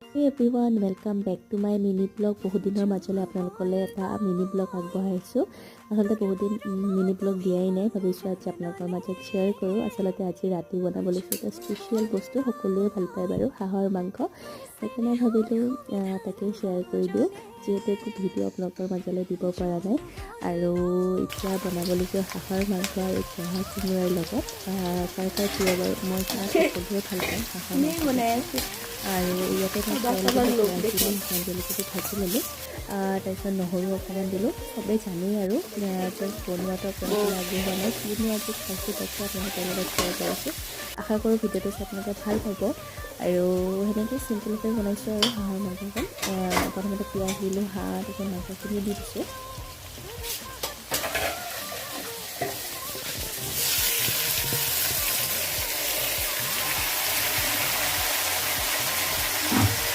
Hey everyone, welcome back to my mini vlog. বহুত দিনৰ মাজলৈ আপোনালোকলৈ এটা মিনি ব্লগ আগবঢ়াইছোঁ। আচলতে বহুত দিন মিনি ব্লগ দিয়াই নাই। ভাবিছোঁ আজি আপোনালোকৰ মাজত শ্বেয়াৰ কৰোঁ। আচলতে আজি ৰাতি বনাব লৈছোঁ এটা স্পেচিয়েল বস্তু, সকলোৱে ভাল পায় বাৰু, হাঁহৰ মাংস। সেইকাৰণে ভাবিলোঁ তাকেই শ্বেয়াৰ কৰি দিওঁ, যিহেতু একো ভিডিঅ' আপোনালোকৰ মাজলৈ দিব পৰা নাই। আৰু এতিয়া বনাব লৈছোঁ হাঁহৰ মাংস আৰু জহা কোমোৰাৰ লগত। কাৰ কাৰ প্ৰিয় বাৰু? মই সকলোৱে ভাল পাওঁ হাঁহৰ মাংস। বনাই আছোঁ। আৰু ইয়াতে মই কাৰোবাৰ কাৰোবাৰ লোক পিঁয়াজ দেখোন। দিলোঁ, শুকান জলকীয়াটো ভাজি ল'লোঁ, তাৰপিছত নহৰু অকণমান দিলোঁ। চবেই জানেই আৰু জাষ্ট বনোৱাটো আপোনালোকে আগবঢ়োৱা নাই। কিনো আজি খাইছোঁ, তাকে আপোনালোকৰ লগত শ্বেয়াৰ কৰিছোঁ। আশা কৰোঁ ভিডিঅ'টো চাই আপোনালোকে ভাল পাব। আৰু সেনেকৈ চিম্পলকৈ বনাইছোঁ আৰু হাঁহৰ মাংসকণ। প্ৰথমতে পিঁয়াজ দিলোঁ, হাঁহ, তাৰপিছত মাংসখিনি দি দিছোঁ।